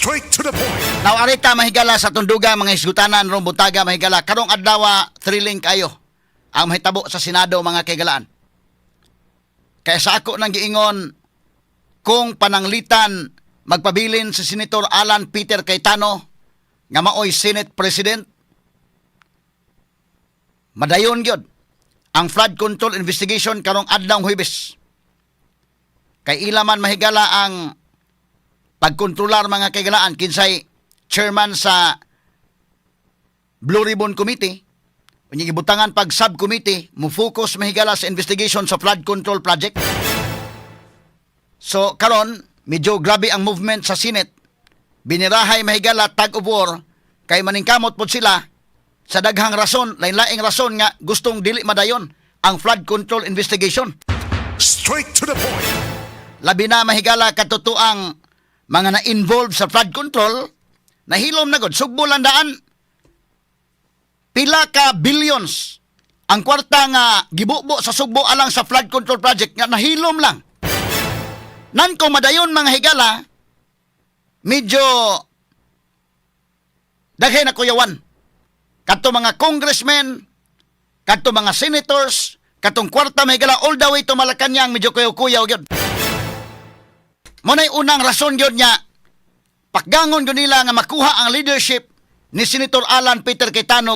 Straight to the point. Now, arita mahigala sa tunduga mga hisgutanan ron buntaga mahigala. Karong adlaw, thrilling kayo ang mahitabo sa Senado, mga kaigalaan. Kaya sa ako nang giingon, kung pananglitan magpabilin si Senator Alan Peter Cayetano nga maoy Senate President, madayon gyud ang flood control investigation karong adlawng Huwebes. Kay ila man mahigala ang pagkontrolar, mga kaigalaan, kinsay chairman sa Blue Ribbon Committee. Unya gibutangan pag subcommittee mo focus mahigala sa investigation sa flood control project. So karon medyo grabe ang movement sa Senate. Binirahay mahigala tug of war kay maningkamot pod sila sa daghang rason, lain-laing rason nga gustong dili madayon ang flood control investigation. Straight to the point. Labi na mahigala katotoang mga na-involved sa flood control, nahilom na gud Sugbo lang daan, pila ka billions ang kwarta nga gibubo sa Sugbo alang sa flood control project nga nahilom lang. Nan kung madayon, mga higala, medyo daghay na kuyawan kadto mga congressmen, kadto mga senators, katong kwarta, mahigala, all the way to Malacanang, medyo kuyaw-kuyaw gyud. Mo na'y unang rason gyud niya pakgangon gyud nila nga makuha ang leadership ni Senator Alan Peter Cayetano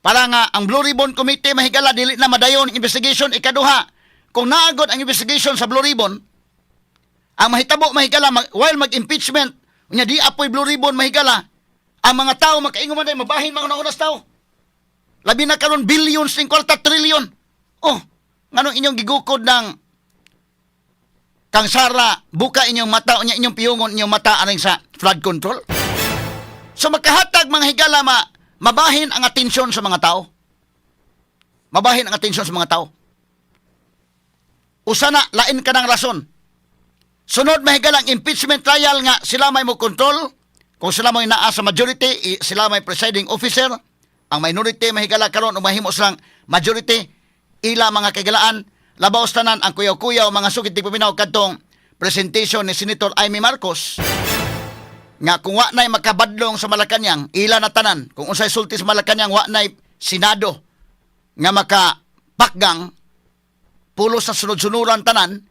para nga ang Blue Ribbon Committee, mahigala, dili na madayon ang investigation. Ikaduha, kung naagod ang investigation sa Blue Ribbon, ang mahitabo, mahigala, while mag-impeachment unya di apoy Blue Ribbon, mahigala, ang mga tao makaingon man day mabahin mga oras tao. Labi na karon, billions ning kwarta, trillion. Oh, nganong inyong gigukod ng kang Sara, buka inyong mata, unya inyong piyungon inyong mata aning sa flood control? So makahatag, mga higala, mabahin ang atensyon sa mga tao. Mabahin ang atensyon sa mga tao. Usa na, lain ka ng rason. Sunod, mahigala, ang impeachment trial nga sila may mo control. Kung sila may naa sa majority, sila may presiding officer. Ang minority, mahigala, karon ug mahimo silang majority, ila, mga kaigalaan, labaw sa tanan ang kuyaw-kuyaw, mga sugit tigpaminaw, kadtong presentation ni Senator Imee Marcos nga kung wa na'y makabadlong sa Malacanang, ila na tanan. Kung unsay sulti sa Malacanang, wa na'y Senado nga makapakgang, pulos sa sunod-sunuran tanan.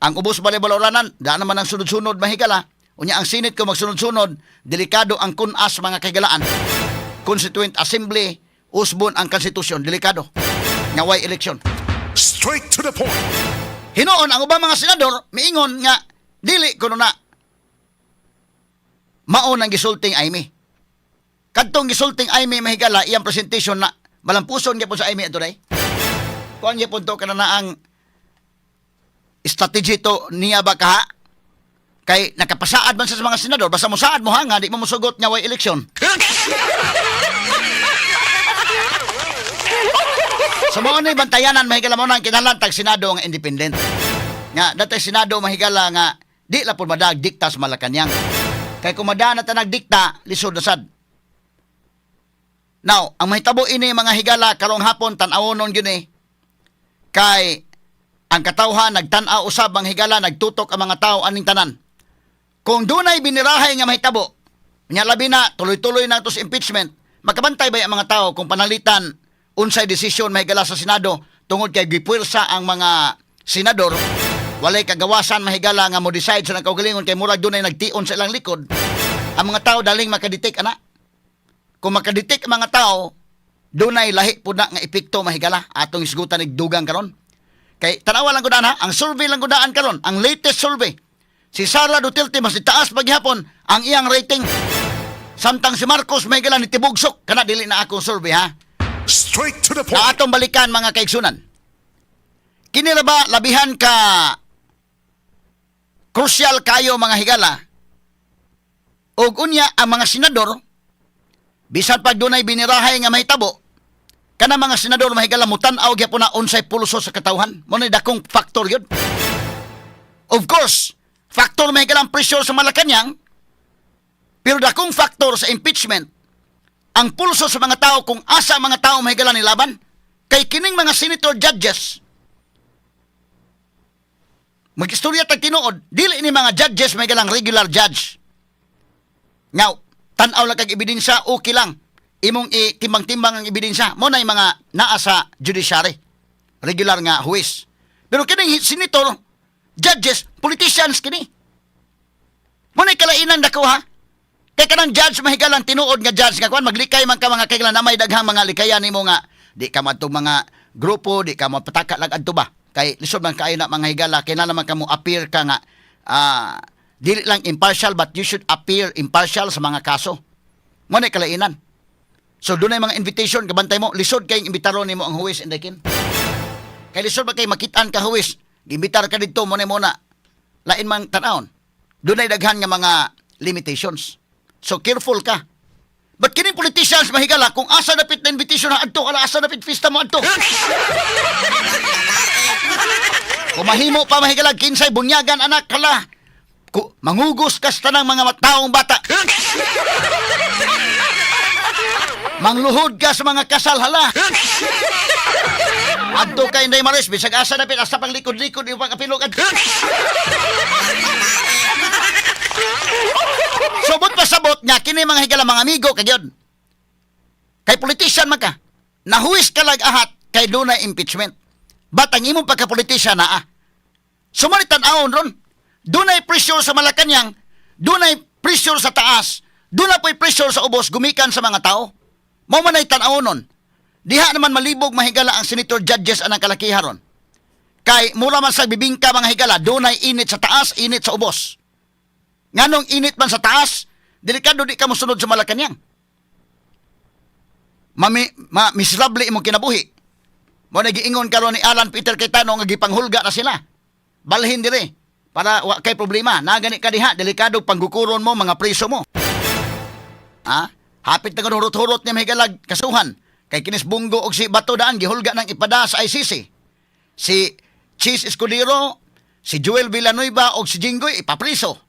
Ang ubos balay baloranan, da naman ang sunod-sunod, mahigala. Unya ang Senate kung magsunod-sunod, delikado ang kunas, mga kaigalaan. Constituent Assembly, usbon ang konstitusyon, delikado. Nga way eleksyon. Straight to the point. Hinuon ang ubang mga senador miingon nga dili kuno na mao nang gisulting Imee. Kadtong gisulting Imee, mahigala, iyang presentation na malampuson gyapon sa Imee ato day. Kuan gyapon to kana na ang strategy to niya ba kaha? Kay nakapasaad man sa mga senador, basta mosaad mo hanga, di mo mosugot nga way eleksyon. Sa mga na bantayanan, mahigala, mo nang kinahanglan tag Senado nga independent. Nga datay Senado, mahigala, nga di la pud madag dikta sa Malacanang. Kay kung madaan na tanag dikta, lisod na sad. Now, ang mahitabo ini, mga higala, karong hapon tan-awonon gyud ni. Kay ang katawhan nagtan-aw usab ang higala, nagtutok ang mga tao aning tanan. Kung dunay binirahay nga mahitabo, nya labi na tuloy-tuloy na to sa impeachment, makabantay ba ang mga tao kung panalitan unsay desisyon, mahigala, sa Senado tungod kay gipuwersa ang mga senador, walay kagawasan, mahigala, nga mo decide sa kaugalingon kay murag dunay nagtion sa ilang likod? Ang mga tao daling makadetect ana. Kung makadetect ang mga tao, dunay lahi pud na nga epekto, mahigala, atong isgutan ig dugang karon. Kay tanawa lang ko daan ha, ang survey lang ko daan karon, ang latest survey, si Sara Duterte mas taas paghapon ang iyang rating. Samtang si Marcos, mahigala, ni tibugsok. Kana dili na akong survey ha. Straight to the point. Na atong balikan, mga kaigsunan. Kini ra ba labihan ka crucial kayo, mga higala? Og unya ang mga senador, bisan pag dunay binirahay nga mahitabo, kana mga senador, mahigala, mutan-aw gyapon na unsay pulso sa katawhan. Mo na dakong factor yun. Of course, factor, mahigala, ang pressure sa Malacanang, pero dakong factor sa impeachment ang pulso sa mga tao, kung asa ang mga tao, mahigala, nilaban. Kay kining mga senator judges, magistorya tag tinuod, dili ni mga judges may galang regular judge. Ngaw, tan-aw lang kag ebidensya, okay lang. Imong itimbang-timbang ang ebidensya. Mo na yung mga naa sa judiciary. Regular nga huwes. Pero kining senator, judges, politicians kini. Mo na kalainan dako ha. Kay kanang judge mahigalang tinuod nga judge nga kuan maglikay man ka mga kailan na may daghang mga likayan nimo nga di ka madtong mga grupo, di ka mapataka lang adto ba. Kay lisod man kaayo na mga higala kay na naman ka mo appear ka nga dili lang impartial but you should appear impartial sa mga kaso. Mo na kalainan. So dunay mga invitation kabantay mo lisod kay imbitaron nimo ang huwes inday kin. Kay lisod ba kay makitaan ka huwes, giimbitar ka didto mo na mo na lain man tan-awon. Dunay daghan nga mga limitations. So careful ka. But kining politicians mahigala kung asa dapit na invitation na adto ala asa dapit pista mo adto. Kung mahimo pa mahigala kinsay bunyagan anak kala. Ku, mangugos kas tanang mga taong bata. Mangluhod ka sa mga kasal hala. Adto kay Inday Maris bisag asa dapit asa pang likod-likod yung pangapilog adto. Subot pasabot nga kini mga higala mga amigo kagyod. Kay politician man ka. Nahuwis ka lag ahat kay dunay impeachment. But ang imong pagka-politician naa. Sumalit tan-awon ron. Dunay pressure sa Malacanang, dunay pressure sa taas, dunay po'y pressure sa ubos gumikan sa mga tao. Mao man ay tan-awon nun. Diha naman malibog mahigala ang senator judges anang kalakiha ron. Kay mura man sa bibingka mga higala, dunay init sa taas, init sa ubos. Nganong init man sa taas, delikado di ka mosunod sa Malacanang. Mami, ma, miserable imong kinabuhi. Mo na giingon karon ni Alan Peter Cayetano nga gipanghulga na sila. Balhin dire para wa kay problema. Nagani ka diha, delikado panggukuron mo mga preso mo. Ha? Hapit na hurot-hurot niya mahigalag kasuhan. Kay kinis Bunggo og si Bato daan gihulga ng ipada sa ICC. Si Chiz Escudero, si Joel Villanueva og si Jinggoy ipapriso.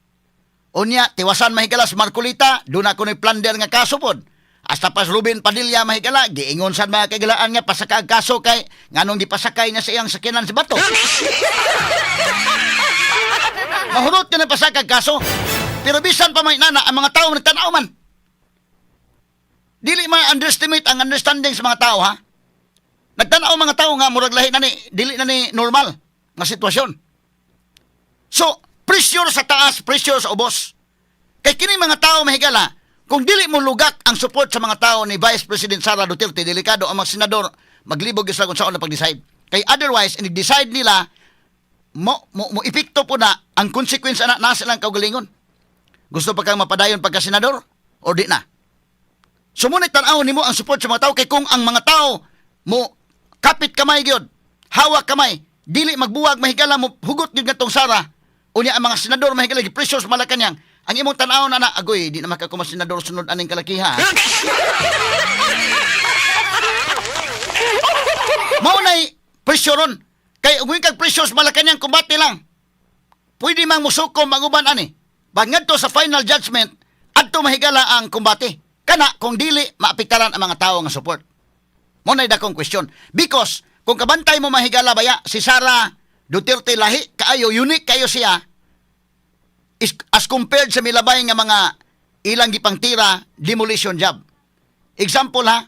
Unya, tiwasan mahigala sa Marcoleta, doon ako ni plunder nga kaso pod. Hasta pas Ruben Padilla mahigala, giingon sad mga kaigalaan nga pasaka ang kaso kay nganong gipasakay niya sa iyang sakyanan si Bato. Mahurot ka na pasaka ang kaso. Pero bisan pa may nana, ang mga tao nagtanaw man. Dili ma-underestimate ang understanding sa mga tao ha. Nagtanaw mga tao nga murag lahi na ni dili na ni normal nga sitwasyon. So, pressure sa taas, pressure sa ubos. Kay kini mga tao mahigala, kung dili mo lugak ang support sa mga tao ni Vice President Sara Duterte, delikado ang mga senador maglibog sila kung saan na pag-decide. Kay otherwise, in-decide nila, mo epekto po na ang consequence ana nasa lang kaugalingon. Gusto pa kang mapadayon pagka senador o di na? Sumunit tan-aw nimo ang support sa mga tao kay kung ang mga tao mo kapit kamay gyud, hawak kamay, dili magbuwag mahigala mo hugot gyud ngatong Sara. Unya ang mga senador mahigala gi-pressure sa Malacanang. Ang imong tan-aw na na agoy di na makakuma senador sunod aning kalakiha. Mao nay pressure ron. Kay ug kag pressure sa Malacanang kumbate lang. Pwede mang musukom ang uban ani. Pag ngadto sa final judgment, adto mahigala ang kumbate. Kana kung dili maapektaran ang mga tao nga support. Mo nay dakong question. Because kung kabantay mo mahigala baya si Sara Duterte lahi kaayo unique kayo siya is, as compared sa milabay nga mga ilang gipangtira demolition job. Example ha,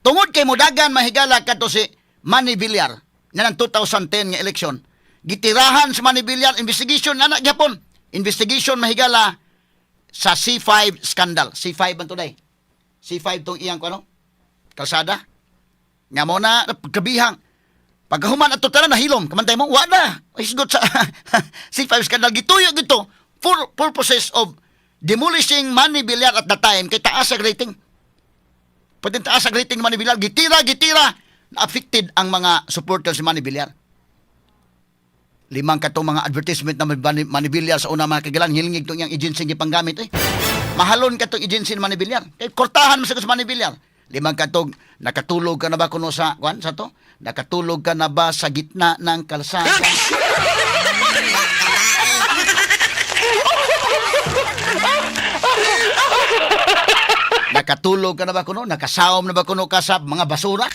tungod kay mudagan mahigala kadto si Manny Villar na ng 2010 nga eleksyon. Gitirahan si Manny Villar investigation na gyapon. Investigation mahigala sa C5 scandal. C5 man today. C5 tong iyang ko ano? Kalsada. Nga mo na kabihang. Pagkahuman ato tanan nahilom, kamantay mo, wa na. Hisgot sa C5 scandal gituyo gito for purposes of demolishing Manny Villar at the time kay taas ang rating. Pwede taas ang rating ni Manny Villar, gitira, gitira, affected ang mga supporters ni Manny Villar. Limang katong mga advertisement na Manny Villar sa una mga kagalan, hilingig itong iyang agency gipanggamit eh. Mahalon katong agency ni Manny Villar. Kay kortahan mo sa Manny Villar. Limang katong nakatulog ka na ba kuno sa kwan sa to? Nakatulog ka na ba sa gitna ng kalsada? Nakatulog ka na ba kuno? Nakasawom na ba kuno ka sa mga basura?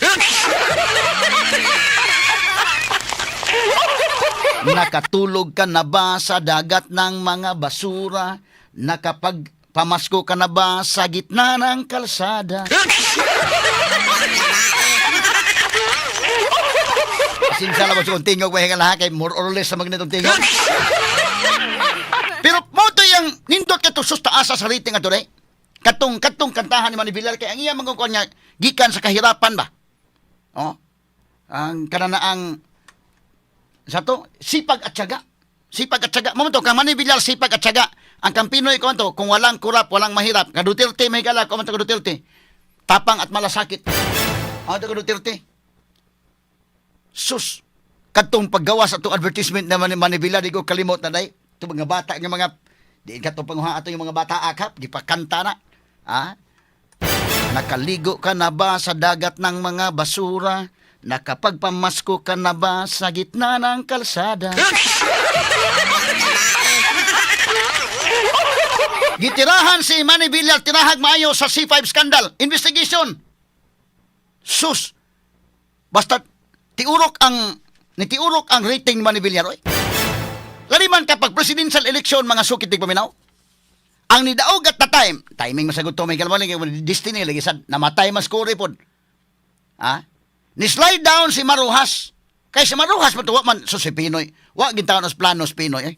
Nakatulog ka na ba sa dagat ng mga basura? Nakapag Pamasko ka na ba sa gitna ng kalsada? Pasensya lang ba sa tingog, may higala kay more or less sa magnetong tingog. Pero mo to yung nindot ka to sus taasa sa rating ato day. Katong katong kantahan ni Manny Villar kay ang iya manggungkon niya gikan sa kahirapan ba. Oh. Ang kananaang sa to sipag at tiyaga. Sipag at tiyaga. Mo to kang Manny Villar sipag at tiyaga. Ang kang Pinoy ko to kung walang kurap, walang mahirap. Ka Duterte may gala ko man to ka Duterte. Tapang at malasakit. Ano to ka Duterte? Sus, katong paggawa sa atong advertisement naman ni Manny Villar, di ko kalimot na day. Ito mga bata nga mga, di ka itong panguha ato yung mga bata akap, di pa kanta na. Ah? Nakaligo ka na ba sa dagat ng mga basura? Nakapagpamasko ka na ba sa gitna ng kalsada? Gitirahan si Manny Villar, tirahag maayo sa C5 scandal. Investigation. Sus, basta tiurok ang rating ni Manny Villar oy. Laliman kapag presidential election, mga sukit tig paminaw. Ang nidaog at the time, timing masagot to may kalmaling kay destiny lagi sad namatay mas kuri pod. Ha? Ni slide down si Maruhas. Kay si Maruhas man to, wa man so si Pinoy. Wa gid taon os planos Pinoy eh.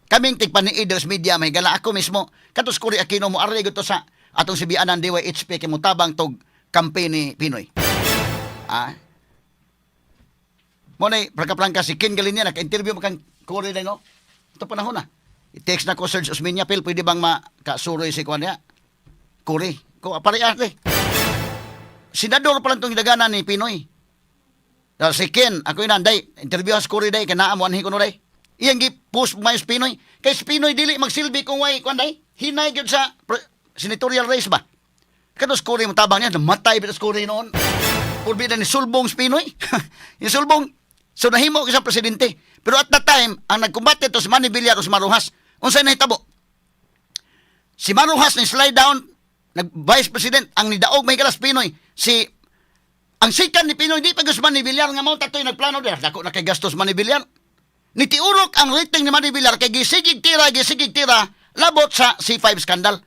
Kaming tigpaniid sa media may gala ako mismo katos Cory Aquino mo ari to sa atong sibianan DYHP kay motabang tog campaign ni Pinoy. Ah. Mo nay prangka-prangka si Ken Galinia naka-interview mo kang Cory day no. Ito panahon na. I-text na ko Serge Osmeña Phil, pwede bang makasuroy si kuan niya? Cory. Ko pare ate. Senador pa lang itong daganan ni Pinoy. Dahil si Ken, ako yun day, interview has Cory day, kaya naa mo anhi ko no day. Iyang gi-post mayos Pinoy. Kay si Pinoy dili magsilbi kung way kuan day. Hinay gyud sa senatorial race ba. Katos Cory mo tabang niya, namatay bitas Cory noon. Pulbi na ni Sulbong si Pinoy. Ni Sulbong. So nahimo sa presidente. Pero at that time, ang nagkumbate to si Manny Villar o si Maruhas. Unsay nahitabo? Si Maruhas ni slide down, nag vice president, ang nidaog may galas Pinoy. Si ang sikan ni Pinoy di pa gusto Manny Villar nga mao tatoy nagplano dira. Dako na kay gastos Manny Villar. Nitiurok ang rating ni Manny Villar kay gisigig tira labot sa C5 scandal.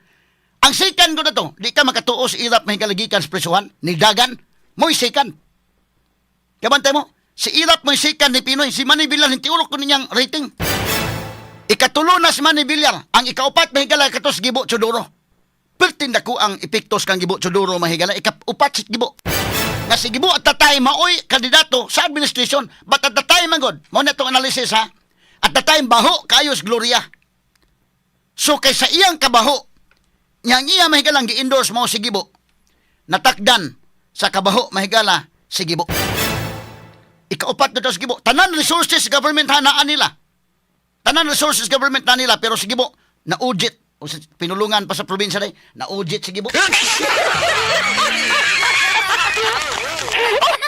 Ang sikan ko na to, di ka makatuo sa irap may kalagikan sa presuhan, ni Dagan, mo'y sikan. Kabantay mo, si irap mo'y sikan ni Pinoy, si Manny Villar, nitiurok ko niyang rating. Ikatulo na si Manny Villar, ang ikaupat mahigala katos Gibo Chodoro. Pertin dako ang epektos kang Gibo Chodoro mahigala, ikaupat si Gibo. Nga si Gibo at tatay maoy kandidato sa administration, but at the time man god, mao na itong analysis ha, at the time baho kayos Gloria. So kay sa iyang kabaho, nya ang iya mahigalang gi-endorse mo si Gibo, natakdan sa kabaho mahigala si Gibo. Ikaupat na to si Gibo. Tanan resources government ha naa nila. Tanan resources government na nila pero si Gibo naudjit o sa pinulungan pa sa probinsya day, naudjit si Gibo.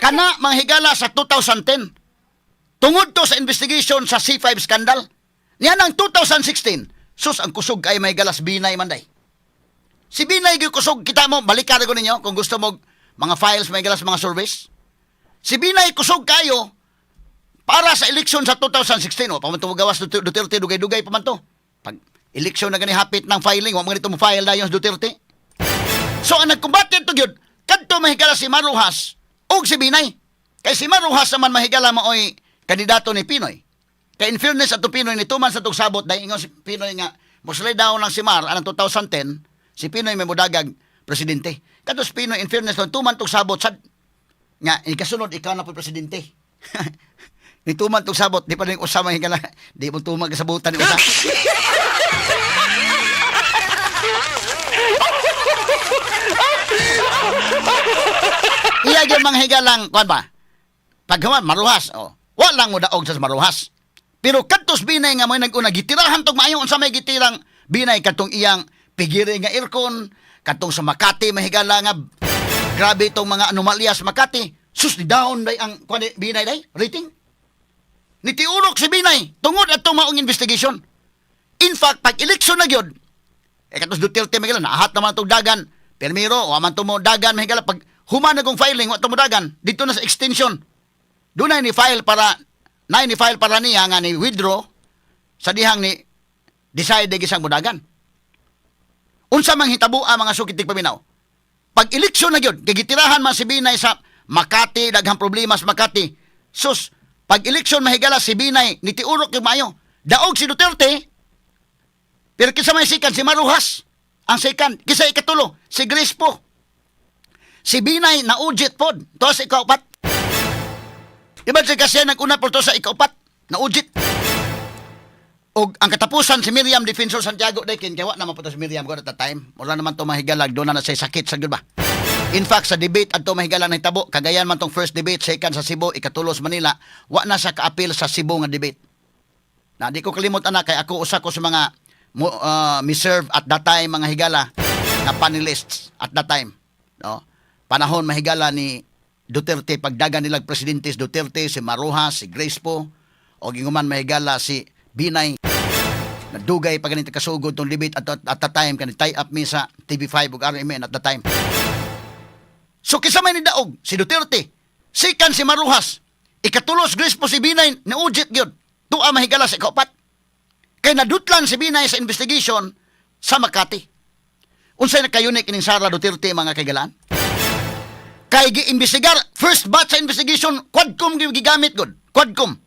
Kana mga higala sa 2010. Tungod to sa investigation sa C5 scandal. Niya ng 2016, sus ang kusog kay may galas Binay man day. Si Binay gyud kusog kita mo, balikan ko ninyo kung gusto mo mga files may galas mga surveys. Si Binay kusog kayo para sa eleksyon sa 2016. O, pa man to gawas Duterte, dugay-dugay pa man to. Pag eleksyon na gani hapit ng filing, wa man ganito mo file dayon sa Duterte. So ang nagkumbate to gyud kadto mahigala si Maruhas ug si Binay. Kay si Maruhas naman mahigala maoy kandidato ni Pinoy. Kay in fairness ato Pinoy ni tuman sa sabot dahil ingon si Pinoy nga moslay down lang si Mar anang 2010 si Pinoy may mudagag presidente. Kadto si Pinoy in fairness tuman tog sabot sad nga ikasunod ikaw na po presidente. Ni tuman tog sabot di pa rin usa mahigala di mo tuman kasabutan ni usa. Iya gyud mga higalang kuan ba? Paghuman maruhas oh. Wa lang mo daog sa maruhas. Pero kadtos Binay nga mo'y nag-una gitirahan tog maayo unsa may gitirang Binay kadtong iyang pigiri nga aircon, kadtong sa Makati mahigala nga grabe itong mga anomalya sa Makati. Sus ni down day ang kuan ni Binay day rating. Nitiurok si Binay tungod atong maong investigation. In fact, pag eleksyon na gyud, eh katos Duterte mahigala naahat naman itong dagan. Permiro, wa man to mo dagan mahigala pag human na kong filing wa to mo dagan dito na sa extension. Doon na ni file para na ni file para niya nga ni withdraw sa dihang ni decide gisang mudagan. Unsa Unsa mang hitabo ang mga sukit paminaw? Pag eleksyon na gyud, kay gitirahan man si Binay sa Makati, daghang problema sa Makati. Sus, pag eleksyon mahigala si Binay, nitiurok yung maayo. Daog si Duterte, pero kinsa may second, si Mar Roxas. Ang second, kinsa ikatulo, si Grace Poe. Si Binay na ujit pod, to sa ikaupat. Iba siya kasi nag-una po to sa ikaupat, na ujit. Og ang katapusan si Miriam Defensor Santiago daykin kay wa naman po to si Miriam ko at that time. Wala naman to mahigalag doon na na say sakit sa gyud ba. In fact, sa debate adto mahigala nahitabo, Cagayan man tong first debate, second sa Cebu, ikatulo sa Manila, wa na sa kaapil sa Cebu nga debate. Na di ko kalimot ana kay ako usa ko sa mga mi-serve at that time, mga higala, na panelists at that time. No? Panahon mahigala ni Duterte, pagdagan nilag presidente si Duterte, si Mar Roxas, si Grace Poe, o ginguman mahigala si Binay, nadugay pa ganito kasugod tong debate at that time kani tie up mi sa TV5 ug RMN at that time. So kinsa may nidaog? Si Duterte. Second si Mar Roxas. Ikatulo si Grace Poe. Si Binay naujit gyud. Tuwa mahigala sa ikaupat. Kay nadutlan si Binay sa investigation sa Makati. Unsay nagka-unique ining Sara Duterte, mga kaigalaan? Kay gi-imbestigar, first batch sa investigation, Quadcom gyud gigamit gud. Quadcom.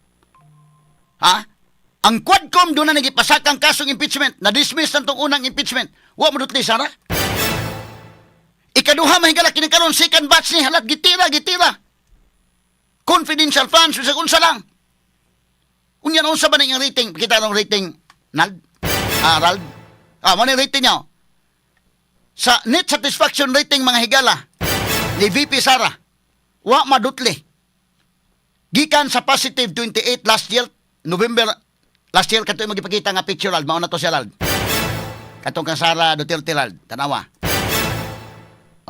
Ha? Ang Quadcom doon na nagipasakang kasong impeachment, na-dismiss na tong unang impeachment. Wa mo dutli Sara? Ikaduha mahigala kini karon, second batch ni halat gitira gitira. Confidential funds bisag unsa lang. Unya na unsa ba ning rating? Kita ang rating Nald? Ah, Rald? Ah, mo ni rating niya. Sa net satisfaction rating, mga higala, ni VP Sara, wa madutli. Gikan sa positive 28 last year, November last year kato yung magipakita nga picture, Rald, mao na to siya, Rald. Katong kang Sara Duterte, Rald, tanawa.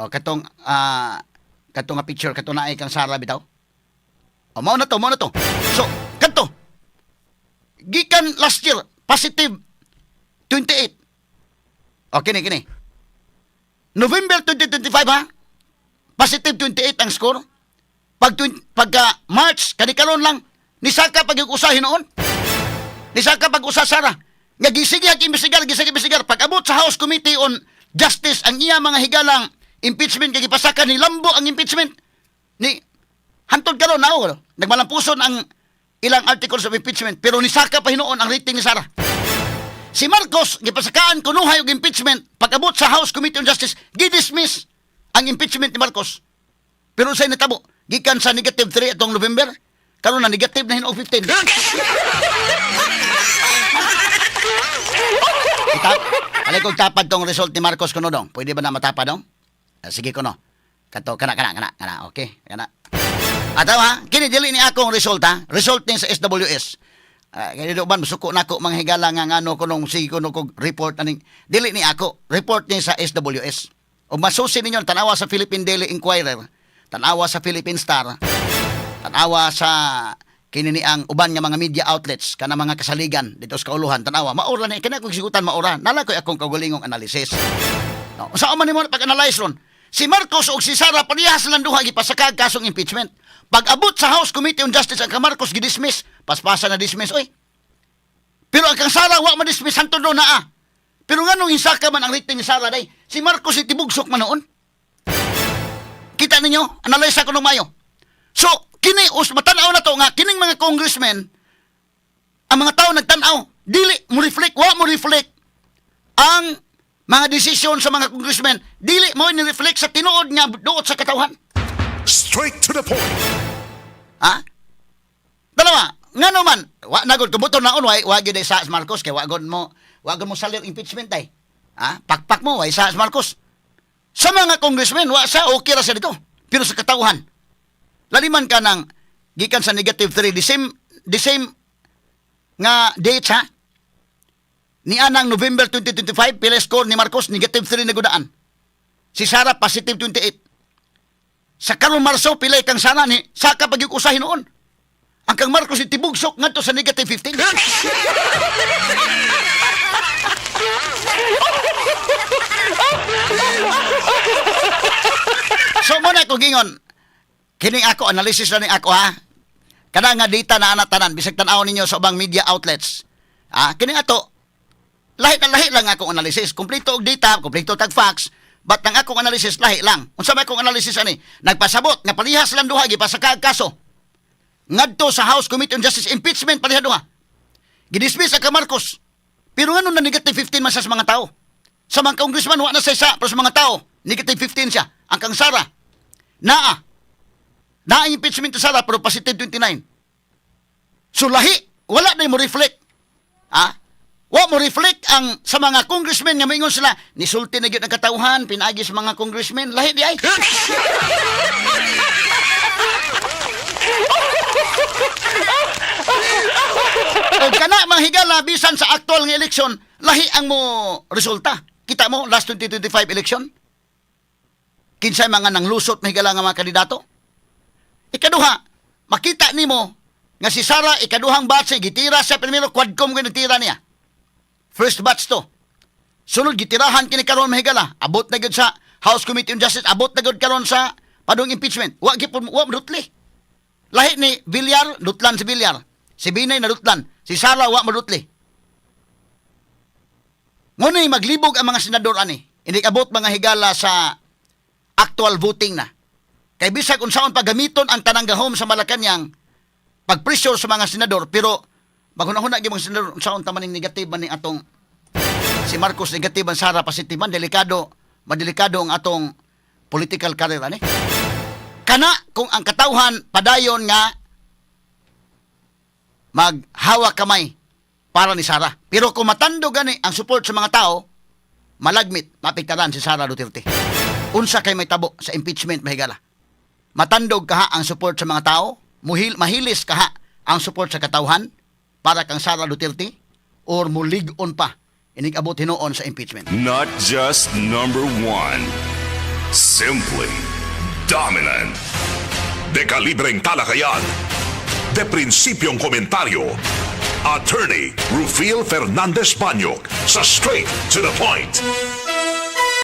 O katong nga picture kato naay kang Sara bitaw. O mao na to, mao na to. So, kadto. Gikan last year positive 28. O kini kini. November 2025 ha. Positive 28 ang score. Pagka March kani karon lang nisaka pag usa hinuon. Nisaka pag usa Sara. Nga gisige ag imbestigar, gisige imbestigar. Pag abot sa House Committee on Justice ang iya mga higalang impeachment kay gipasaka ni lambo ang impeachment. Ni hantod karon nao nagmalampuson ang ilang articles of impeachment pero nisaka pa hinuon ang rating ni Sara. Si Marcos gipasakaan kunuhay og impeachment, pag-abot sa House Committee on Justice gi-dismiss ang impeachment ni Marcos. Pero say natabo, gikan sa negative 3 atong November, karon na negative na hinuon 15. Kita, alay kong tapad tong result ni Marcos kuno dong. Pwede ba na matapad dong? Ah, sige kuno. Kato kana kana kana kana, okay. Kana. Ataw ha, kini dili ni akong result ha. Result ni sa SWS. Ah, kaya do ban musuko nako mga higala nga ngano kunong sige kuno kog report aning dili ni ako. Report ni sa SWS. O masusi ninyo, tanawa sa Philippine Daily Inquirer, tanawa sa Philippine Star, tanawa sa kini ni ang uban nga mga media outlets kana mga kasaligan dito sa kauluhan, tanawa maura ni kini akong sigutan, maura nala koy akong kaugalingong analysis, no? Sa man nimo pag-analyze ron, si Marcos ug si Sara parehas lang duha gipasakag kasong impeachment. Pag abot sa House Committee on Justice ang kang Marcos gidismiss, paspasa na dismiss oy, pero ang kang Sara wa ma-dismiss hantod do naa. Pero nganong hisaka man ang rating ni Sara day, si Marcos itibugsok man noon? Kita ninyo, analyze ako ng mayo. So, kini us matanaw na to nga kining mga congressmen, ang mga tao nagtan-aw, dili mo reflect, wa mo reflect ang mga desisyon sa mga congressmen, dili mo ni reflect sa tinuod nga duot sa katawhan. Straight to the point. Ha? Dalawa, ngano man, wa na gud kubuton naon wa wa gyud sa Marcos kay wa gud mo salir impeachment ay. Ha? Pakpak mo wa sa Marcos. Sa mga congressmen wa sa okay ra sa dito. Pero sa katawhan, laliman ka ng gikan sa negative 3, the same nga dates ha. Ni anang November 2025, pila score ni Marcos? Negative 3 na gudaan. Si Sara positive 28. Sa karong Marso, pila kang sana ni saka pag usahin noon. Ang kang Marcos itibugsok ngadto sa negative 15. So mo na ko gingon. Kini ako analysis na ni ako ha. Kana nga data na ana tanan bisag tan-awon ninyo sa ubang media outlets. Ah, kini ato Lahi na lahi lang akong analysis. Kompleto og data, kompleto tag facts, but ang akong analysis lahi lang. Unsa may akong analysis ani? Nagpasabot nga parehas lang duha gipasaka ang kaso. Ngadto sa House Committee on Justice, impeachment pareha duha. Gidismiss ang kang Marcos. Pero ngano na negative 15 man siya sa mga tao? Sa mga congressman, wa na sa isa, pero sa mga tao, negative 15 siya. Ang kang Sara, naa. Naa ang impeachment sa Sara, pero positive 29. So lahi, wala na mo reflect. Ah? Wa mo reflect ang sa mga congressmen nga moingon sila, nisulti na gyud ang katawhan pinaagi sa mga congressmen, lahi di ay. O kana mga higala, bisan sa actual nga election, lahi ang mo resulta. Kita mo last 2025 election? Kinsay mga nanglusot, mga higala, nga mga kandidato? Ikaduha, makita nimo nga si Sara ikaduhang batch gitira sa primero, Quadcom kay nagtira niya. First batch to. Sunod gitirahan kini karon, mahigala. Abot na gyud sa House Committee on Justice, abot na gyud karon sa padung impeachment. Wa gyud wa madutli. Lahi ni Villar, dutlan si Villar. Si Binay nadutlan. Si Sara wa madutli. Ngunay maglibog ang mga senador ani. Hindi abot, mga higala, sa actual voting na. Kay bisag unsaon paggamiton ang tanang gahom sa Malacanang pag-pressure sa mga senador, pero maghuna-huna gyud mga senador, unsaon ta maning negative man ni atong si Marcos negative, ang Sara positive man, delikado, madelikado ang atong political career ani. Kana kung ang katawhan padayon nga maghawak kamay para ni Sara. Pero kung matando gani ang support sa mga tao, malagmit mapiktaran si Sara Duterte. Unsa kay may tabo sa impeachment, mahigala? Matandog kaha ang support sa mga tao, muhil, mahilis kaha ang support sa katawhan para kang Sara Duterte or mulig-on pa inig abot hinuon sa impeachment. Not just number one. Simply dominant. Dekalibreng talakayan. De prinsipyong komentaryo. Attorney Rufil Fernandez Banyok sa Straight to the Point.